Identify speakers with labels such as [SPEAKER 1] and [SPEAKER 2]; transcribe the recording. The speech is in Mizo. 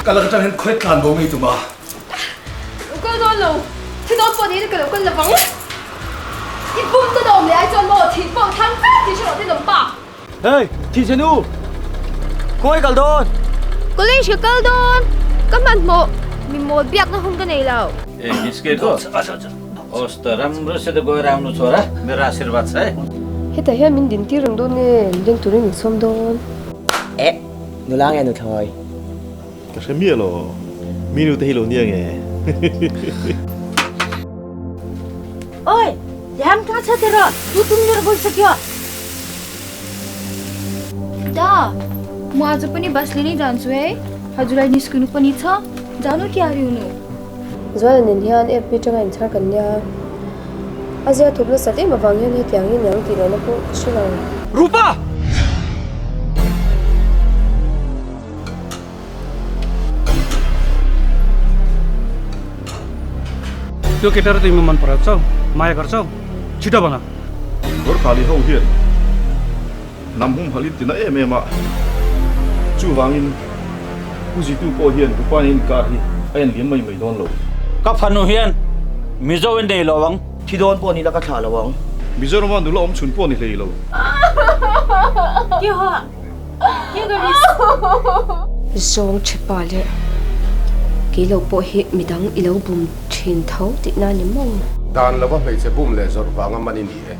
[SPEAKER 1] Ka lak atang hian khawi tlan bo ngei tum a.
[SPEAKER 2] Lo kal dawn lo, thi dawn pawh niin ka lo kal lovang. I bum ta dawm leh ai chuan maw thih pawh thang vek tih hre rawh tenawm pa.
[SPEAKER 3] Hey, thi che nu! Khawi kal dawn?
[SPEAKER 2] College ka kal dawn, ka hmanhmawh mi mawl biakna hun ka nei lo.
[SPEAKER 4] ए निस्केको होस् त राम्रोसित गएर आउनु छोरा मेरो आशीर्वाद छ है
[SPEAKER 2] Hetah hian min din tir reng dawn nge, leng turin min sawm dawn.
[SPEAKER 5] Eh, nula nge nuthlawi?
[SPEAKER 6] Ka hre miah lo, mi nu te hi lo nia nge.
[SPEAKER 7] Oi, ध्यान कहाँ छ तेरो तू तुम मेरो गइसक्यो
[SPEAKER 2] दा, म आज पनि बसले नै जान्छु है हजुरलाई निस्किनु पनि छ जानु तयारी हुनु Zuala nen hian app atanga inchhar kan nia. A zia thup nasa em avang hian hetiang hi niang tih lohna pawh ka hre lo.
[SPEAKER 3] Rupa!
[SPEAKER 8] त्यो केटा र तिमी मन पराउँछौ माया गर्छौ छिटो भन
[SPEAKER 6] Gorkhali ho hian hnam humhalh in tina em em a, chuvangin Pu Zitu pawh hian Rupa nen inkar hi a en liam mai mai dawn lo.
[SPEAKER 4] Ka fanu hian Mizo in nei lo ang.
[SPEAKER 5] Thi dawn pawh ni la ka thlah lo ang.
[SPEAKER 6] Mizorama nula awm chhun pawh ni hlei lo.
[SPEAKER 2] Zawng Chepa leh kei lo pawh hi midang i lo bum thin tho tihna ni maw?
[SPEAKER 9] Dan lova hmeichhe bum leh zawrh vanga man i ni e.